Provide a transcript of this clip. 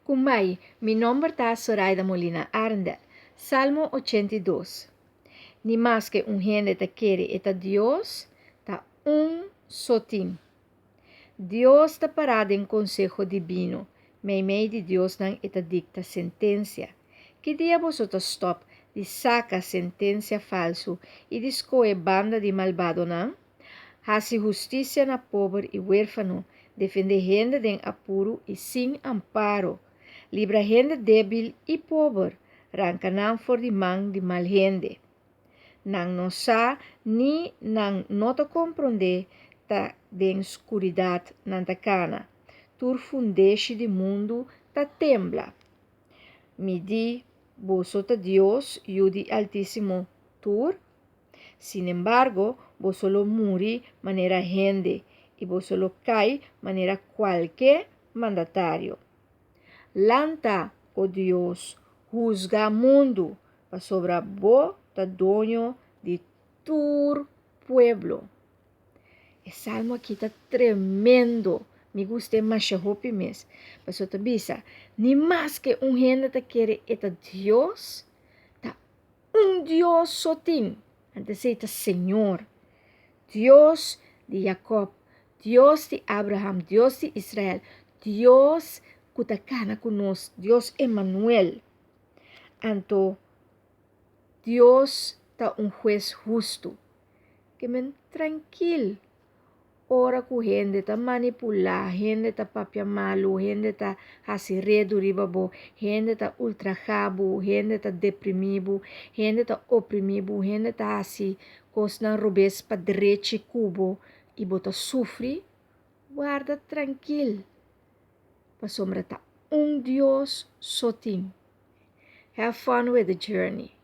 Kumbai, mi nomber ta Soraida Molina Arendel. Salmo 82. Ni maske un hende ta kere e ta Dios, ta un so tin. Dios ta pará den konseho dibino, meimei di diosnan e ta dikta sentensia. Ki dia boso ta stòp di saka sentensia falsu i di skohe banda di malbadonan? Hasi hustisia na pober i wérfano, defendé hende den apuru i sin amparo. Libra hende débil i pober, ranka nan for di man di mal hende. Nan no sa ni nan no ta komprondé, ta den skuridat nan ta kana. Tur fundeshi di mundu ta tembla. Mi di, Boso ta dios, yu di Altísimo, tur? Sinembargo, boso lo muri manera hende, i boso lo kai manera kualke mandatario. Lanta, o Dios, husga mundu, pasobra bo ta doño di tur pueblo. E salmo aki ta tremendo. Mi gust'é masha hopi mes. Pasobra ta bisa, ni maske un hende ta kere e ta Dios, ta un Dios so tin, anto esei ta Señor, Dios di Jacob, Dios di Abraham, Dios di Israel, Dios ku ta kana ku nos, Dios Emanuel. Anto Dios ta un hues hustu. Ke men trankil ora ku hende ta manipulá, hende ta papia malu, hende ta hasi redu riba bo, hende ta ultrahá bo, hende ta deprimí bo, hende ta oprimí bo, hende ta hasi kosnan robes pa drechi ku bo i bo ta sufri, warda trankil, pasobra ta un Dios so tin. Have fun with the journey.